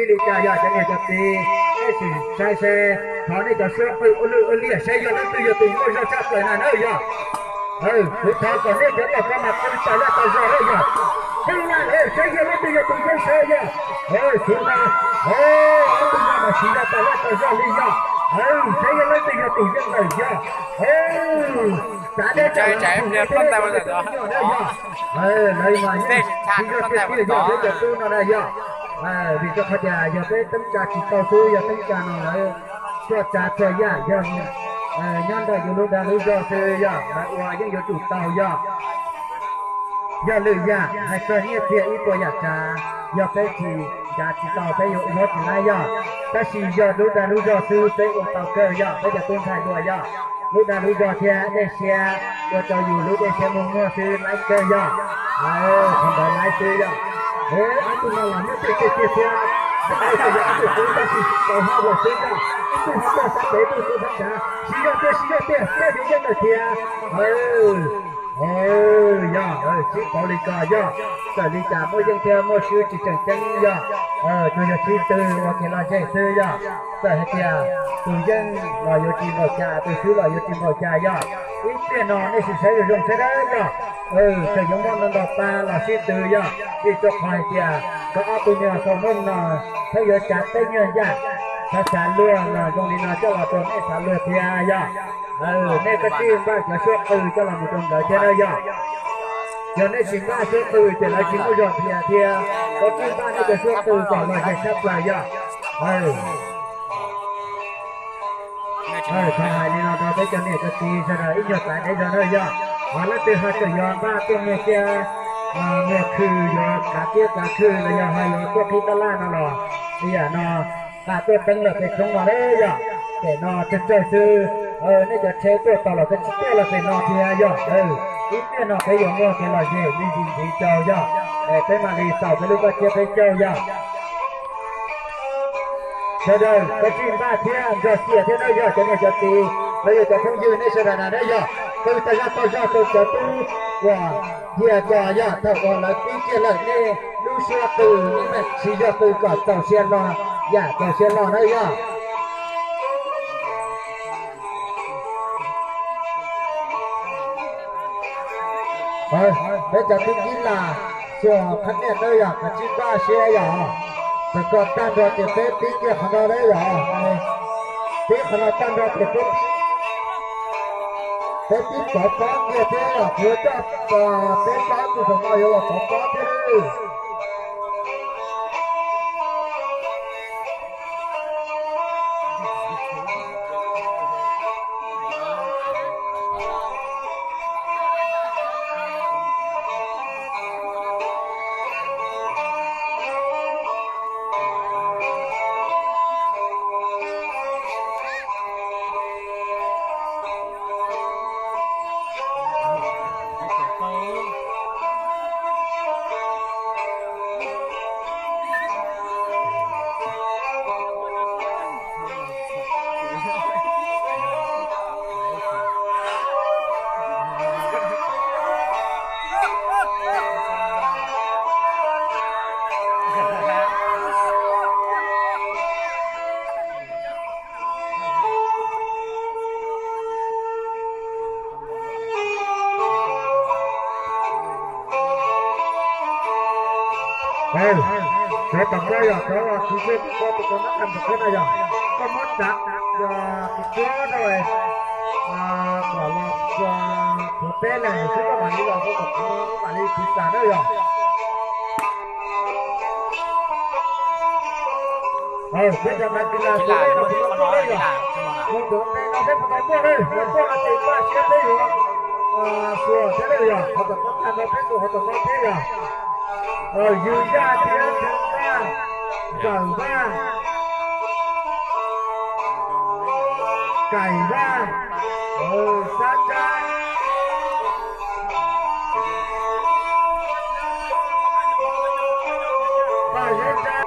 Li cas yog cov niam cov txiv, nej sim saib seb thov nej cov suab qw ua lwj ua liam seb yog leej twg yog tus muaj zog tshaj plaws na nawb yog. Kuv thov kom nej cov tom ko mas qw tas laj tas zog na yog. Qw laj seb yog leej twg yog tus yeej seb yog. Xwv no, ob tug no mas siv zog tas laj tas zog li yog. Seb yog leej twg yog tus yeej lawm yog. Tsav dej tsav lam tus no yog. Lawv mas yeej siv zog tiag tiag yog peb cov tub no na yog. Vim rau qhov tias yog peb teeb tsa tsis tau xwb yog teeb tsa no lawv txhua tsav txhua yam yog nyob ntawm yus lub dag lub zog xwb yog lawv ua yeej yuav tsum tau yog. Yog lwm yam hais txog nyiaj txiag ib puas yam tsav yog peb tsis ncav tsis tau peb yuav ua tsis laib yog, tab sis yog lub dag lub zog xwb peb ua tau kawg yog peb cov tub ntxhais hluas yog. Lub dag lub zog thiab dej siab ua rau yus lub dej siab muag muag xwb laib kawg yog. Qhov ntawd laib xwb yog. Ob tug no los muaj tej tej tiag thiab, tab sis tau haj vos xwb yog. Ib tug ho tuaj sab pem ib tug tuaj sab nrad, siv zog tiag siv zog tiag koj yuav yeej lawm thiab. Yog sib pauv li ko yog, txawm li cas muaj yeej thiab muaj swb tsis tseem ceeb yog, tsuas yog sib tw ua kev lom zem xwb yog. Txawm hais tias tus yeej los yuav tsis npaum cas tus swb los yuav tsis npaum cas yog. Ib pliag no nej sim saib zoo zoo saib dawb yog, txawm yuav muaj ntau ntau pa los sib tw yog, vim rau qhov hais tias koj ob tug me nyuam xaus nooj no pheej yuav tsav teb nyuag yam, xav xav luag los zoo li no coj los rau nej xav luag thiab yog. Nej koj tsij npaj cov suab qw coj los mus rau nkawd thiab na yog. Yog nej tsis npaj suab qw ces lawv tsis muaj zog thiab thiab, koj tsij npaj nej cov suab qw kom lom zem tshaj plaws yog. Thov hais li no rau peb cov niam cov txiv sawv daws ib nyuag txav dev zog na yog, ho leej twg ho tseem yuav npaj tuaj muag kiab muag khw, yuav kav kiab kav khw los yog ho yuav tuaj qhib tab laj no los, ib yam no, nqa tuaj teeb lawm pem thoob no na yog. Pem no tsawg tsawg xwb, nej cov tsheb tuaj tau los peb tsis tuaj los pem no thiab yog. Ib pliag no peb yuav muaj kev lom zem me ntsis ntxiv rau yog, peb mam li xaus peb lub koj siab peb caug yog. Sawv daws koj tsij npaj thiab nrog xiam thiab na yog cov niam cov txiv los yog cov phooj ywg nej sawv daws na yog, qw tas zog tas zog rau cov tub uas nyiag ko yog thaum uas lawv pib kiag lawm nej lub suab qw, nej mam siv zog qw kom txaus siab loj, yam txaus siab loj na yog. Peb cov tub ntsib las xuas qhab niaj na yog, koj tsij npaj siab yog. Txawm kom tag nrho ces peb pib kiag qhov no na yog. Pib qhov no tag nrho ces peb, peb pib pov pob kiag thiab yog, kuv coj peb plaub tus tom no yuav los pov pob thiab. Cov tom koj yog cov txiv tsev tom koj tus koj nab tham tom koj na yog, koj muab tsav tus tsuab rau kom los tsuav peb leeg xwb koj mam li los rau tom kuv, koj mam li piv xam na yog. Peb cov nas kis las tus lej no puas tau tuaj lawm yog? Tus tus tes no peb puas tau tuaj lawm? Yog tuaj no ces npaj siab peb yuav xuas thiab lawm yog, qhov tom no tag nrho peb xuas qhov tom no thiab yog. Yws Yaj thiab Ntxwj Vaj, Zawm Vaj, Kaim Vaj, Xab Tsab, Paj Zeb Tsab.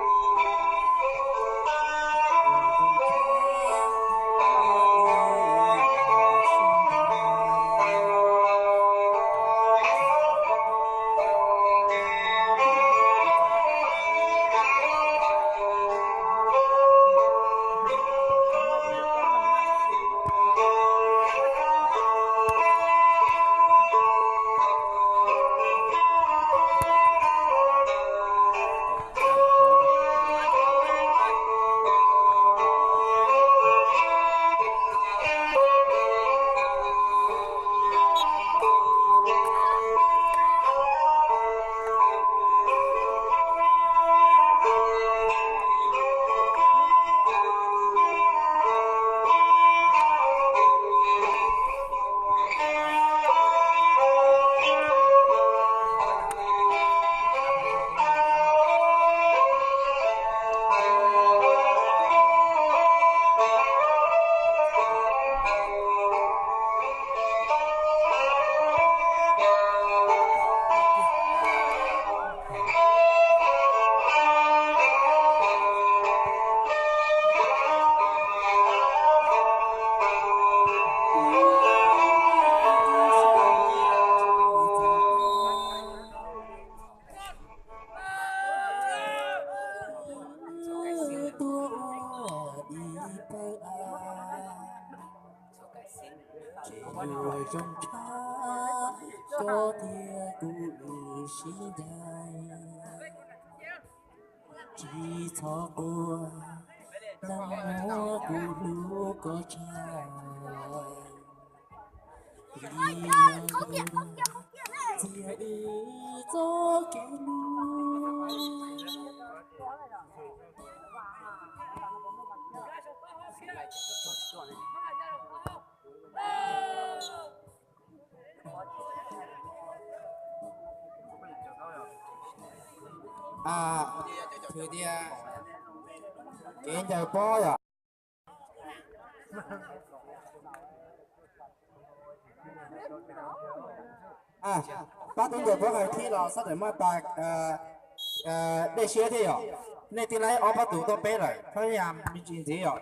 Tsis yuav zoo tshaj, koj thiab kuv wb sib ncaim. Tsis txhob quaj, nag hmo kuv hlub koj tshaj. Vim yog txiav wb txoj kev hlub. Hwm tias kev ncaws pob yom. Pab tub ncaws pob hais thib los sab tawm maj tas dej siab thiab yom. Nej twb laib ob pab tus tuaj peb lawm, thab yam me ntsis ntxiv yom.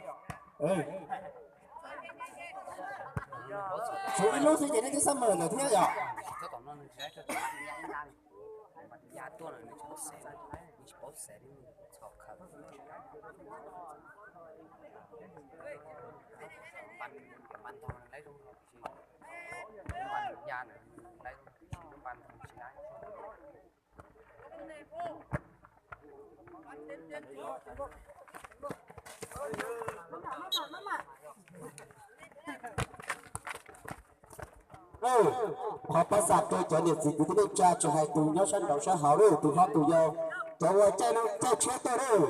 Tshuav ib lub xwb ces nej twb xab mawm lawm thiab yom. Qhov pab xam rau cov niam txiv kwv tij neej tsa tsis hais tus nyob sab nraud sab hauv lawm, tus hlob tus yau, cov uas caij lub caij tshiab tuaj lawm.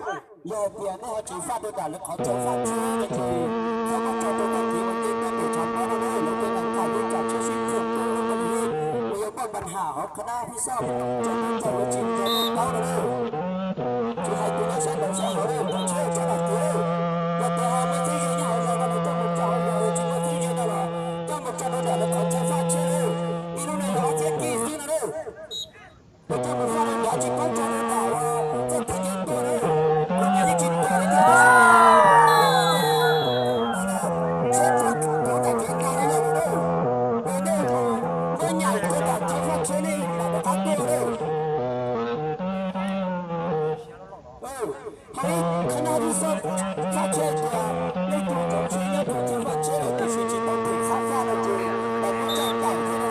Yog hais tias nej ho tsis faj rau nram lawv qhov chaw faj tshiab no ces txhob muab tso rau tag kis ua ke tuaj pem tshav pob no na, lawv tej neeg tham lub tsam tshiab sib txuag tuaj lub paj hlwb uas yog paj npas ham hauv qhab nab hib xoj, tso tub tso lub tsis nco nej paub no na. Tsis hais tus nyob sab nraud sab hauv lawm, tus tshiab tso nram kiv lawm. Yog tias ho muaj txheeb ze nyob hauv zos no nws coj mus tso hauv zos, tsis muaj txheeb ze no los coj mus tso rau nram lawv qhov chaw faj tshiab lawm. Ib lub no yog ob txhiab kis xwb no na. Tus coj mus faj no nrad tsis paub tso rau nram txoj kev nce tuaj na. Kuv mas yeej tsis tuaj li thiab. Tsheb tuaj kuv nram kev nqa li lawm na. Tus nej muab nyaim rau nram chaw faj tshiab nej mam rov qab tuaj na. Hais li qhov no ib xoj faj tshiab tias nej tus ntxoov tshiab nyob tus chaw faj tshiab lawm tab sis tsis tau tus qhab faj no ces tau muab tso tawm thiab na.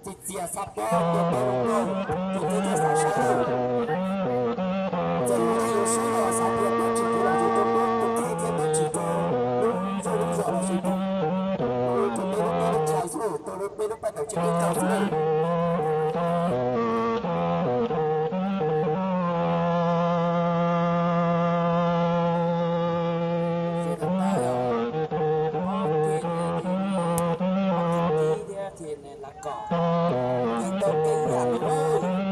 Txiv txias xa pob tua pob lug nkaug, tus txiv txias xav saib lawm. Txawm yus thiab yus sib los xav tias peb tsis tus los yus tus peb tus qhib thiab peb tsis tus lub zog lub zos los sis tus peb lub peb lub chaw xwb lawm, tus lub peb lub paj tawm tsis peb tau xwb lawm. Ces nws tau kev yam li